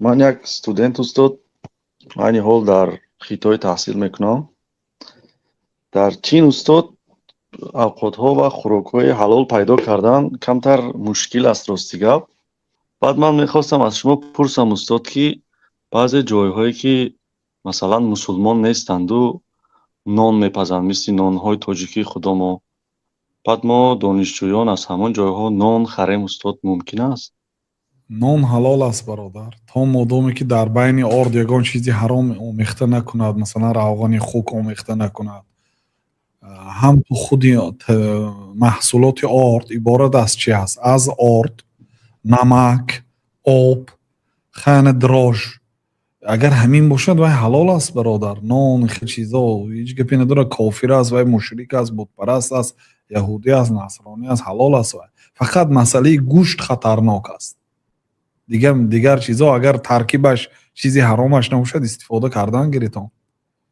Ман як студент, устод, айни ҳол дар Хитой таҳсил мекунам. Дар Чин, устод, авқотҳо ва хӯрокҳои ҳалол пайдо кардан камтар мушкил аст, рости гап. Баъд ман мехостам аз шумо пурсам, устод, ки баъзе ҷойҳое, ки масалан мусулмон нестанду нон мепазанд, мисли нонҳои тоҷикии худомо, баъд мо донишҷӯён аз ҳамон ҷойҳо нон харем, устод, мумкин аст? Нон ҳалол аст, бародар, то модоме ки дар байни орд ягон чизи ҳаром омехта накунад, масалан равғани хук омехта накунад. Ҳам ту худи маҳсулоти орд иборат аз чи аст? Аз орд, намак, об, хана, дрожжи. Агар ҳамин бошад, вай ҳалол аст, бародар. Нон, хел чизо ҳеҷ гапе надорад. Кофир аст вай, мушрик аст, бутпараст аст, яҳудӣ аст, насронӣ аст, ҳалол аст вай. Фақат масъалаи гӯшт хатарнок аст. Дигар чизо, агар таркибаш чизи ҳаромаш набошад, истифода кардан гиритон.